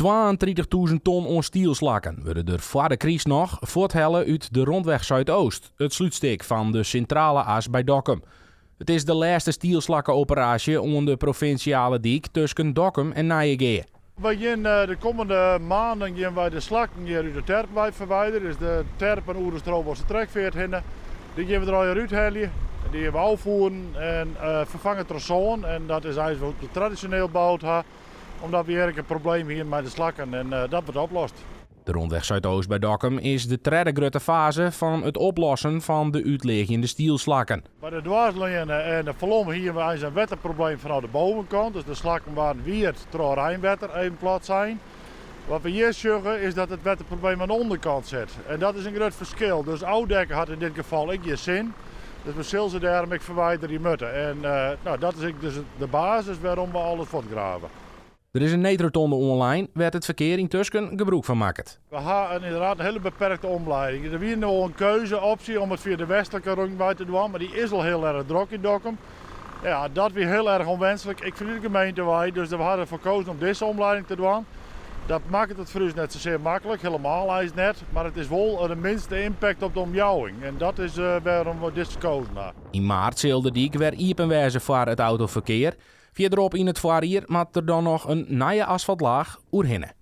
32.000 ton oan stielslakken wurde der foar de kryst noch fuorthelle út de Rondweg Zuidoost, it slútstik fan de Sintrale As by Dokkum. It is de lêste stielslakkeoperaasje oan de provinsjale dyk tusken Dokkum en Nijegea. Wy gean de kommende maanden gean wy de slakken hjir út de terpwei ferwiderje. Dus de terpen oer de Strobosser Trekfeart hinne. Dy gean we der allegear úthelje. Dy gean we ôfvoeren en ferfange troch sân. En dat is eins hoe't we tradisjoneel boud ha. Omdat we hjir ek in probleem hienen mei de slakken en dat wurdt oplost. De Rondweg Zuidoost by Dokkum is de tredde grutte faze fan it oplossen fan de útleagjende stielslakken. By de Dwarsleane en de Falom hienen we eins in wetterprobleem fanôf de bovenkant. Dus de slakken waarden wiet troch reinwetter, even plat sein. Wat we hjir sjogge is dat it wetterprobleem oan de ûnderkant sit. En dat is in grut ferskil. Dus ôfdekke hat yn dit gefal ek gjin sin. Dus we sille se dêrom ek ferwiderje moatte. En no, dat is ek dus de basis wêrom we alles fuortgrave. Der is in needrotonde oanlein wêr't it ferkear yntusken gebrûk fan makket. We ha ynderdaad in hiele beperkte omleiding. Der wie no in keuze-opsje om it fia de westlike rûnwei te dwaan, mar dy is al hiel erch drok yn Dokkum. Ja, dat wie hiel erch ûnwenslik, ek fanút de gemeente wei. Dus we ha derfoar kozen om dizze omleiding te dwaan. Dat makket it foar ús net sasear maklik, helemaal eins net, mar it is wol de minste impact op de omjouwing en dat is wêrom we dizze kozen ha. Yn maart sil de dyk wer iepen wêze foar it autoferkear. Fierderop yn it foarjier moat der dan noch in nije asfaltlaach oerhinne.